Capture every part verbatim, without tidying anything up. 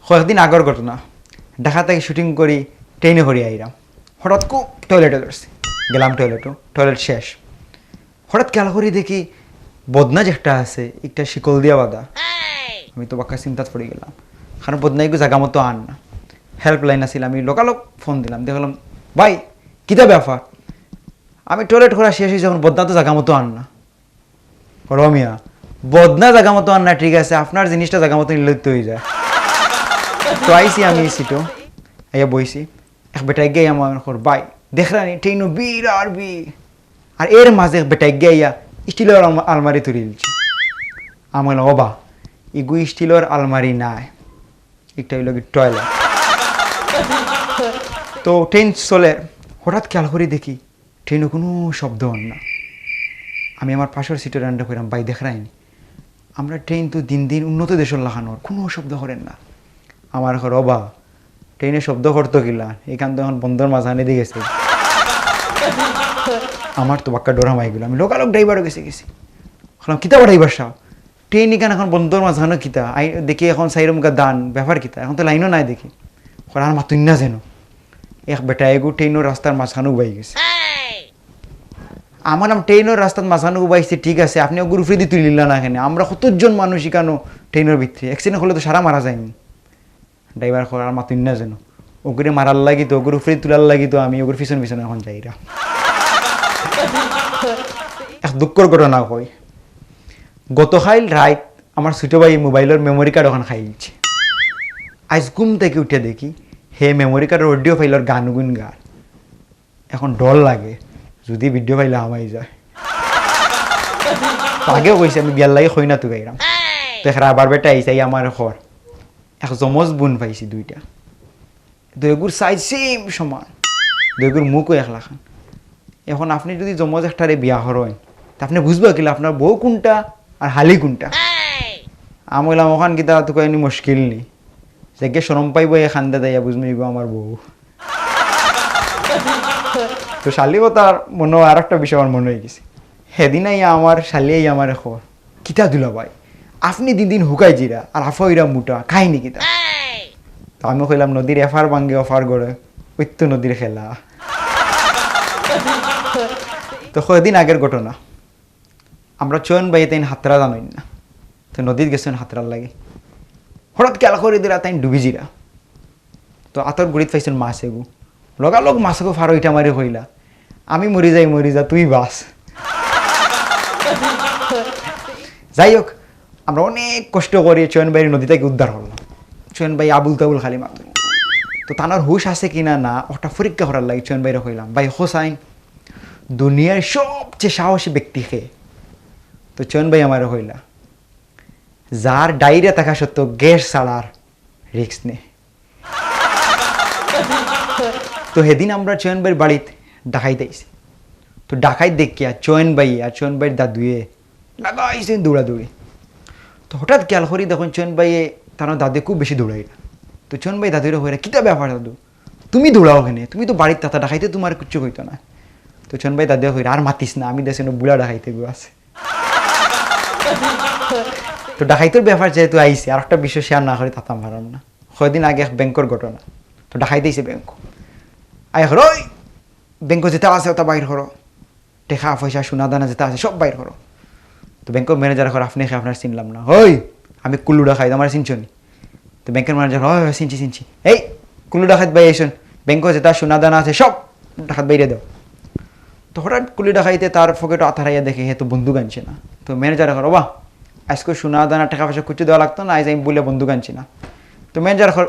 কয়েকদিন আগর ঘটনা, ঢাকা থাকি শুটিং করি, ট্রেনে করি আইরাম, হঠাৎ খুব টয়লেটো ধরছি, গেলাম টয়লেটো, টয়লেট শেষ। হঠাৎ খেয়াল করি দেখি বদনা যেটা আছে, একটা শিকল দিয়া বাঁধা। আমি তো বাক্কা চিন্তাত পড়ি গেলাম, কারণ বদনা এগু জাগা মতো আন না। হেল্পলাইন আছিল, আমি লগালগ ফোন দিলাম, দেখলাম, "ভাই, কিতা ব্যাপার? আমি টয়লেট করা শেষ অইছে, এখন বদনা তো জাগা মতো আন না।" "ও মিয়া, বদনা জাগা মতো আন না, ঠিক আছে, আপনার জিনিসটা জাগা মতো নিলে তো অই যায়।" তো আইছি আমি সিটো, আইয়া বইছি। এক বেটায় গিয়া আমার কর, "ভাই, দেখরানি, ট্রেনো ভিড় আর ভিড়।" আর এর মাঝে এক বেটায় গিয়া স্টিলর আলমা-, আলমারি তুলিলছে। আমি কইলাম, "ওবা, ইগু স্টিলর আলমারি নায়, একটা অইলো কি টয়লেট।" তো ট্রেন চলে, হঠাৎ খেয়াল করি দেখি ট্রেনো কুনু শব্দ অর না। আমি আমার পাশর সিটর আন্ডা কইলাম, "ভাই, দেখরায়নি, আমরা ট্রেন তো দিন দিন উন্নত দেশর লাখান অর, কুনু শব্দ করের না।" আমার কর, "ওবা, ট্রেনে শব্দ করতো কিলা? ইখান তো এখন বন্দর মাঝখানেদি গেছে।" আমার তো বাক্কা ডর হামাই গেলো, আমি লগালগ ড্রাইভারর গেছে গেছি। কইলাম, "কিতা বা ড্রাইভার সাব, ট্রেন ইখান এখন বন্দর মাঝখানো কিতা? আই দেখি এখন সাইরো মুখা দান, ব্যাপার কিতা? এখন তো লাইনও নাই দেখি।" কর, "আর মাতুইন না যেন।" এক বেটায় এগু ট্রেনর রাস্তার মাঝখানো উবাই গেছে। আমি কইলাম, "ট্রেনর রাস্তার মাঝখানো উবাইছে, ঠিক আছে, আপনে অগুর উপরেদি তুলিলা না কেনে? আমরা কতজন মানুষ ইখানো ট্রেনর ভিতরে, accident করলে তো সারা মারা যাইমু।" ড্রাইভার কর, "আর মাতুইন না যেন, অগুরে মারার লাগি তো, অগুর উপরেদি তুলার লাগি তো আমি অগুর পিছন পিছন এখন যাইরাম।" এক দুঃখর ঘটনা কই, গতকাইল রাইত আমার ছোট ভাইয়ে মোবাইলর মেমোরি কার্ড অখান খাইলছে। আইজ ঘুম থাকি উঠিয়া দেখি হে মেমোরি কার্ডর অডিও ফাইলর গান গুন গার। এখন ডর লাগে যুদি ভিডিও ফাইলো হামাই যায়। তো আগেও কইছি আমি বিয়ার লাগি কইনা তুকাইরাম। তো এক রাবার বেটা আইছে, আইয়া আমারে কর, এক জমজ বোন পাইছি দুইটা। দুইগুর সাইজ সেম সমান, দুইগুর মুখও এক লাখান। এখন আপনে যুদি জমজ একটারে বিয়া করইন, তে আপনে বুঝবা কিলা আপনার বউ কুনটা আর হালি কুনটা? আমি কইলাম, "অখান কিতা তুকাইনি মুশকিল নি, যেগে শরম পাইবো, এ কান্দে দাইয়া বুঝমু ইগু আমার বউ।" তো শালি কথার মনো আরোকটা বিষয় আমার মনো অই গেছে। হেদিন আইয়া আমার শালি আইয়া আমারে কর, "কিতা দুলাভাই, আপনে দিন দিন হুকাই যিরা আর আফা অইরা মুটা, কাহিনি কিতা?" তো আমি কইলাম, "নদীর এফার ভাঙ্গে ওফার গড়ে, অইতো নদীর খেলা।" তো কয়দিন আগের ঘটনা, আমরা চয়ন ভাইয়ে তাইন হাতরা জানইন না, তো নদীত গেছইন হাতরার লাগি, হঠাৎ খেয়াল করি দিরা তাইন ডুবি যিরা। তো আতর গুড়িত পাইছইন মাছ এগু, লগালগ মাছ এগু ফারো ইটা মারি কইলা, "আমি মরি যাই, মরি যা, তুই বাঁচ।" যাই হোক, আমরা অনেক কষ্ট করি চয়ন ভাইরে নদী থাকি উদ্ধার করলাম। চয়ন ভাই আবুল তাবুল খালি মাতইন। তো তানর হুশ আছে কিনা না, ওটা পরীক্ষা করার লাগি চয়ন ভাইরে কইলাম, "ভাই হোসাইন, দুনিয়ার সবচেয়ে সাহসী ব্যক্তি কে?" তো চয়ন ভাই আমারে কইলা, "যার ডায়রিয়া থাকা সত্ত্বেও গ্যাস ছাড়ার রিস্ক নে।" তো হেদিন আমরা চয়ন ভাইর বাড়িত ডাকাইত আইছে। তো ডাকাইত দেখিয়া চয়ন ভাই আর চয়ন ভাইর দাদুয়ে লাগাইছইন দৌড়াদৌড়ি। তো হঠাৎ খেয়াল করি দেখইন চয়ন ভাইয়ে তানর দাদুয়ে খুব বেশি দৌড়াইরা। তো চয়ন ভাই দাদুরে কইরা, "কিতা ব্যাপার দাদু, তুমি দৌড়াও কেনে? তুমি তো বাড়িত থাকতা, ডাকাইতে তুমারে কিচ্ছু কইতো না।" তো চয়ন ভাই দাদুয়ে কইরা, "আর মাতিস না, আমি দেখছি না বুড়া ডাকাইত এগু আছে।" তো ডাকাইতর ব্যাপার যেহেতু আইছে, আরোকটা বিষয় শেয়ার না করি থাকতাম পারলাম না। কয়দিন আগে এক ব্যাংকর ঘটনা। তো ডাকাইত আইছে ব্যাংকো। আইয়া কর, "ওই, ব্যাংকো যেতা আছে ওতা বাইর করো, টেকা পয়সা সোনা দানা যেতা আছে সব বাইর করো।" তো ব্যাংকর ম্যানেজারে কর, "আপনে কে? আপনারে চিনলাম না।" "ওই, আমি কুল্লু ডাকাইত, আমারে চিনছো নি?" তো ব্যাংকর ম্যানেজার কর, "ওই, ওই, চিনছি, চিনছি। এই, কুল্লু ডাকাইত ভাই আইছইন, ব্যাংকো যেতা সোনা দানা আছে সব ডাকাইত বাইরে দেও।" তো হঠাৎ কুল্লু ডাকাইতে তার পকেটো আত হারাইয়া দেখে হে তো বন্দুক আনছে না। তো ম্যানেজারে কর, "ওবা, আইজকু সোনা দানা টেকা পয়সা কিচ্ছু দেওয়া লাগতো না, আইজ আমি বুলে বন্দুক আনছি না।" তো ম্যানেজার কর,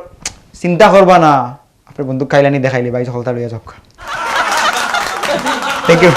"চিন্তা করবা না, আপনার বন্দুক কাইলানি দেখাইলে ভাই হকলতা লইয়া যাউক্কা।" Thank you.